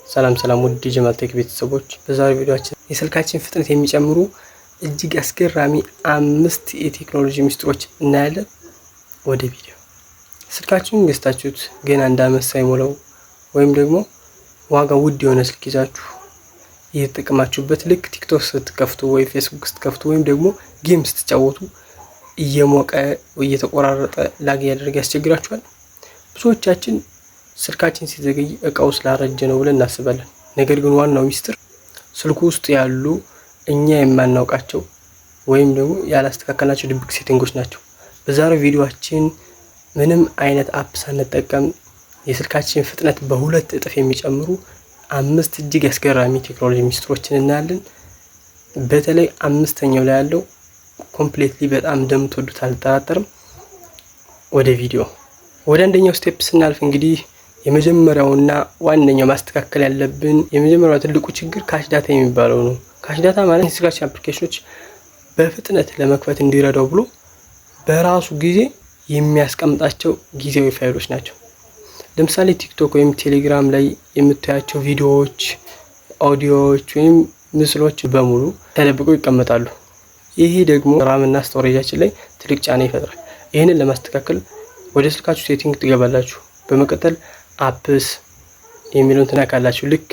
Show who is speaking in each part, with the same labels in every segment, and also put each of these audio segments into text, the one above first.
Speaker 1: ሰላም ሰላም ውድ የጀማል ቴክ ቤተሰቦች፣ በዛሬው ቪዲዮአችን የስልካችን ፍጥነት የሚጨምሩ እጅግ አስገራሚ አምስት የቴክኖሎጂ ሚስጥሮች እናያለን። ወደ ቪዲዮ። ስልካችሁን ገዝታችሁት ገና አንድ አመት ሳይሞላው ወይም ደግሞ ዋጋ ውድ የሆነ ስልክ ይዛችሁ እየተጠቀማችሁበት ልክ ቲክቶክ ስትከፍቱ ወይ ፌስቡክ ስትከፍቱ ወይም ደግሞ game ስትጫወቱ እየሞቀ ወይ እየተቆራረጠ lag እያደረገ ያስቸግራችኋል። ብዙዎቻችን ስልካችን ሲዘገይ እቃው ስላረጀ ነው ብለን እናስባለን። ነገር ግን ዋናው ሚስጥር ስልኩ ውስጥ ያሉ እኛ የማናውቃቸው ወይም ደግሞ ያላስተካከልናቸው ድብቅ setting ኦች ናቸው። በዛሬው ቪዲዮአችን ምንም አይነት app ሳንጠቀም የስልካችን ፍጥነት በ2 እጥፍ የሚጨምሩ አምስት እጅግ አስገራሚ ቴክኖሎጂ ሚስጥሮችን እናያለን። በተለይ አምስተኛው ላይ ያለው completely በጣም እንደምትወዱት አልጠራጠርም። ወደ ቪዲዮ። ወደ አንደኛው step ስናልፍ እንግዲህ የመጀመሪያውና ዋነኛው ማስተካከል ያለብን የመጀመሪያው ትልቁ ችግር cache data የሚባለው ነው። Cache data ማለት የስልካችን application ኖች በፍጥነት ለመክፈት እንዲረዳው ብሎ በራሱ ጊዜ የሚያስቀምጣቸው ጊዜያዊ ፋይሎች ናቸው። ለምሳሌ ቲክቶክ ወይም ቴሌግራም ላይ የምታያቸው ቪዲዮዎች፣ ኦዲዮዎች ወይም ምስሎች በሙሉ ተደብቀው ይቀመጣሉ። ይሄ ደግሞ RAM እና storage ኣችን ላይ ትልቅ ጫና ይፈጥራል። ይህንን ለማስተካከል ወደ ስልካችሁ setting ትገባላችሁ። በመቀጠል apps የሚለውን ትነካላችሁ፣ ልክ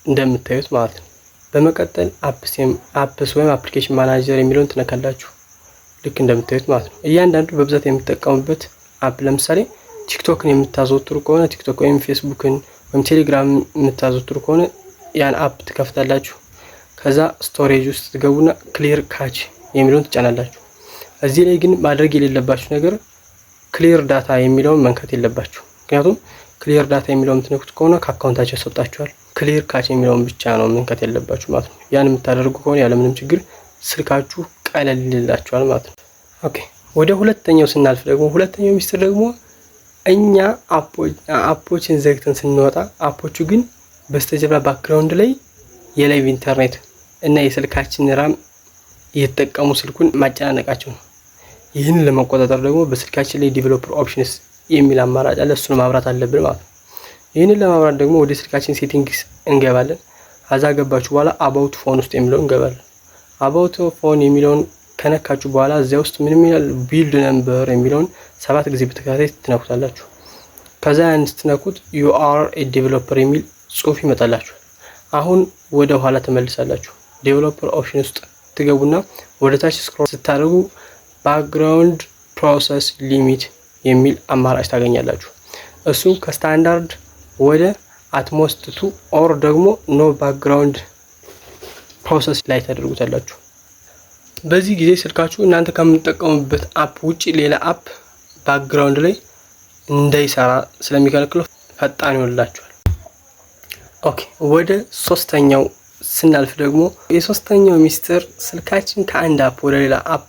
Speaker 1: እንደምታዩት ማለት ነው። በመቀጠል apps ወይም application manager የሚለውን ትነካላችሁ፣ ልክ እንደምታዩት ማለት ነው። እያንዳንዱ በብዛት የምትጠቀሙበት app፣ ለምሳሌ ቲክቶክን የምታዘወትሩ ከሆነ ቲክቶክ ወይም ፌስቡክን ወይም ቴሌግራም የምታዘወትሩ ከሆነ ያን app ትከፍታላችሁ። ከዛ storage ውስጥ ትገቡና clear cache የሚለውን ትጫናላችሁ። እዚህ ላይ ግን ማድረግ የሌለባችሁ ነገር clear data የሚለውን መንካት የለባችሁ። ምክንያቱም clear data የሚለውን የምትነኩት ከሆነ ከ account ኣችሁ ያስወጣችኋል። Clear cache የሚለውን ብቻ ነው መንካት ያለባችሁ ማለት ነው። ያን የምታደርጉ ከሆነ ያለምንም ችግር ስልካችሁ ቀለል ይልላችኋል ማለት ነው። Okay፣ ወደ ሁለተኛው ስናልፍ ደግሞ ሁለተኛው ሚስጥር ደግሞ እኛ app ኦችን ዘግተን ስንወጣ app ኦቹ ግን በስተጀርባ background ላይ የ live ኢንተርኔት እና የስልካችን RAM እየተጠቀሙ ስልኩን ማጨናነቃቸው ነው። ይህንን ለመቆጣጠር ደግሞ በስልካችን ላይ developer options የሚል አማራጭ አለ። እሱን ማብራት አለብን ማለት ነው። ይህንን ለማብራት ደግሞ ወደ ስልካችን settings እንገባለን። ከዛ ገባችሁ በኋላ about phone ውስጥ የሚለውን እንገባለን። About phone የሚለውን ከነካችሁ በኋላ እዚያ ውስጥ ምን ይላል? Build number የሚለውን ሰባት ጊዜ በተከታታይ ትነኩታላችሁ። ከዛ ያን ስትነኩት "You are a developer" የሚል ጽሁፍ ይመጣላችሁ። አሁን ወደ ኋላ ተመልሳላችሁ። Developer option ውስጥ ትገቡና ወደ ታች scroll ስታደርጉ background process limit የሚል አማራጭ ታገኛላችሁ። እሱ ከስታንዳርድ ወደ at most two or ደግሞ no background process ላይ ታደርጉታላችሁ። በዚህ ጊዜ ስልካችሁ እናንተ ከምትጠቀሙበት app ውጭ ሌላ app background ላይ እንዳይሰራ ስለሚከለክለው ፈጣን ይሆንላችኋል። Okay፣ ወደ ሶስተኛው ስናልፍ ደግሞ የሶስተኛው ሚስጥር ስልካችን ከአንድ app ወደ ሌላ app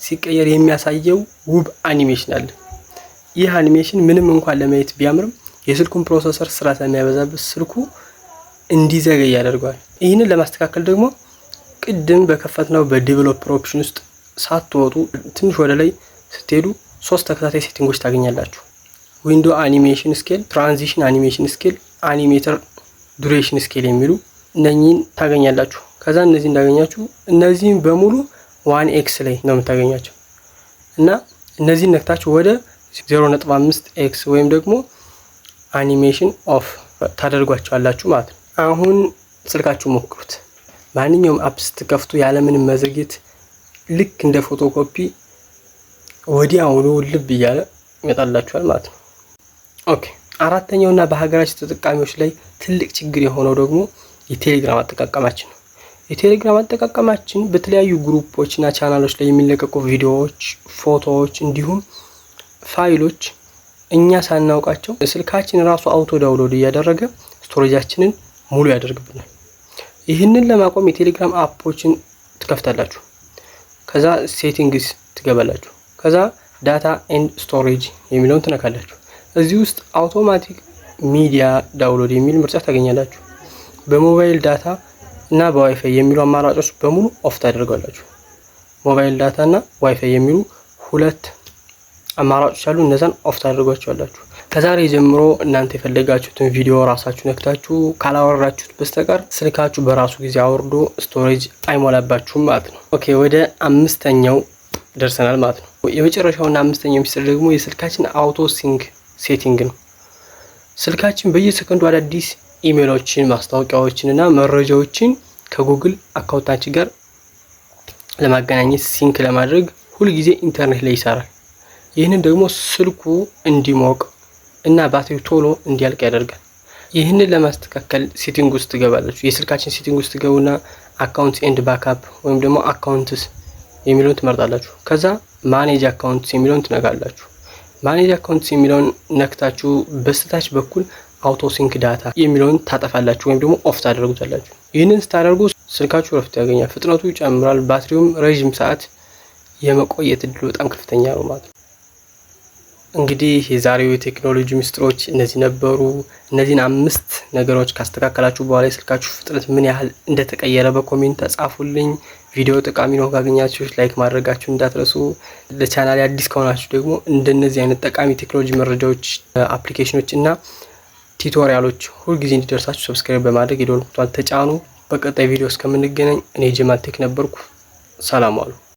Speaker 1: ሲቀየር የሚያሳየው ውብ አኒሜሽን አለ። ይህ አኒሜሽን ምንም እንኳን ለማየት ቢያምርም የስልኩን processor ስራ ስለሚያበዛበት ስልኩ እንዲዘገይ ያደርገዋል። ይህንን ለማስተካከል ደግሞ ቅድም በከፈትነው በ developer option ውስጥ ሳትወጡ ትንሽ ወደ ላይ ስትሄዱ ሶስት ተከታታይ setting ኦች ታገኛላችሁ። Window animation scale፣ transition animation scale፣ animator duration scale የሚሉ እነኚህን ታገኛላችሁ። ከዛ እነዚህ እንዳገኛችሁ እነዚህን በሙሉ 1x ላይ ነው የምታገኛቸው እና እነዚህን ነክታችሁ ወደ 0.5 x ወይም ደግሞ animation off ታደርጓቸዋላችሁ ማለት ነው። አሁን ስልካችሁ ሞክሩት። ማንኛውም app ስትከፍቱ ያለምንም መዘግየት ልክ እንደ ፎቶኮፒ ወዲያውኑ ልብ እያለ ይመጣላችኋል ማለት ነው። Okay፣ አራተኛውና በሀገራችን ተጠቃሚዎች ላይ ትልቅ ችግር የሆነው ደግሞ የቴሌግራም አጠቃቀማችን ነው። የቴሌግራም አጠቃቀማችን በተለያዩ group ኦች እና ቻናሎች ላይ የሚለቀቁ ቪዲዮዎች፣ ፎቶዎች እንዲሁም ፋይሎች እኛ ሳናውቃቸው ስልካችን ራሱ auto download እያደረገ storage ኣችንን ሙሉ ያደርግብናል። ይህንን ለማቆም የቴሌግራም app ኦችን ትከፍታላችሁ። ከዛ settings ትገባላችሁ። ከዛ data and storage የሚለውን ትነካላችሁ። እዚህ ውስጥ automatic media download የሚል ምርጫ ታገኛላችሁ። በ mobile data እና በዋይፋይ የሚሉ አማራጮች በሙሉ off ታደርጋላችሁ። Mobile data እና ዋይፋይ የሚሉ ሁለት አማራጮች አሉ። እነዛን off ታደርጓቸዋላችሁ። ከዛሬ ጀምሮ እናንተ የፈለጋችሁትን ቪዲዮ ራሳችሁ ነክታችሁ ካላወረዳችሁት በስተቀር ስልካችሁ በራሱ ጊዜ አውርዶ storage አይሞላባችሁም ማለት ነው። Okay፣ ወደ አምስተኛው ደርሰናል ማለት ነው። የመጨረሻውና አምስተኛው ሚስጥር ደግሞ የስልካችን auto sync setting ነው። ስልካችን በየሰከንዱ አዳዲስ ኢሜሎችን፣ ማስታወቂያዎችን እና መረጃዎችን ከ Google account ኣችን ጋር ለማገናኘት sync ለማድረግ ሁልጊዜ ኢንተርኔት ላይ ይሰራል። ይህንን ደግሞ ስልኩ እንዲሞቅ እና ባትሪው ቶሎ እንዲያልቅ ያደርጋል። ይህንን ለማስተካከል setting ውስጥ ትገባላችሁ። የስልካችን setting ውስጥ ትገቡና account and backup ወይም ደግሞ accounts የሚለውን ትመርጣላችሁ። ከዛ manage accounts የሚለውን ትነካላችሁ። Manage accounts የሚለውን ነክታችሁ በስተታች በኩል auto sync data የሚለውን ታጠፋላችሁ ወይም ደግሞ off ታደርጉታላችሁ። ይህንን ስታደርጉ ስልካችሁ ረፍት ያገኛል፣ ፍጥነቱ ይጨምራል፣ ባትሪውም ረዥም ሰዓት የመቆየት እድሉ በጣም ከፍተኛ ነው ማለት ነው። እንግዲህ የዛሬው የቴክኖሎጂ ምስጢሮች እነዚህ ነበሩ። እነዚህን አምስት ነገሮች ካስተካከላችሁ በኋላ የስልካችሁ ፍጥነት ምን ያህል እንደተቀየረ በ comment ጻፉልኝ። ቪዲዮ ጠቃሚ ነው ካገኛችሁ like ማድረጋችሁ እንዳትረሱ። ለቻናሌ አዲስ ከሆናችሁ ደግሞ እንደነዚህ አይነት ጠቃሚ ቴክኖሎጂ መረጃዎች፣ application ኖች እና tutorial ኦች ሁልጊዜ እንዲደርሳችሁ subscribe በማድረግ የደወል ምልክቱን ተጫኑ። በቀጣይ ቪዲዮ እስከምንገናኝ እኔ ጀማል ቴክ ነበርኩ። ሰላም ዋሉ።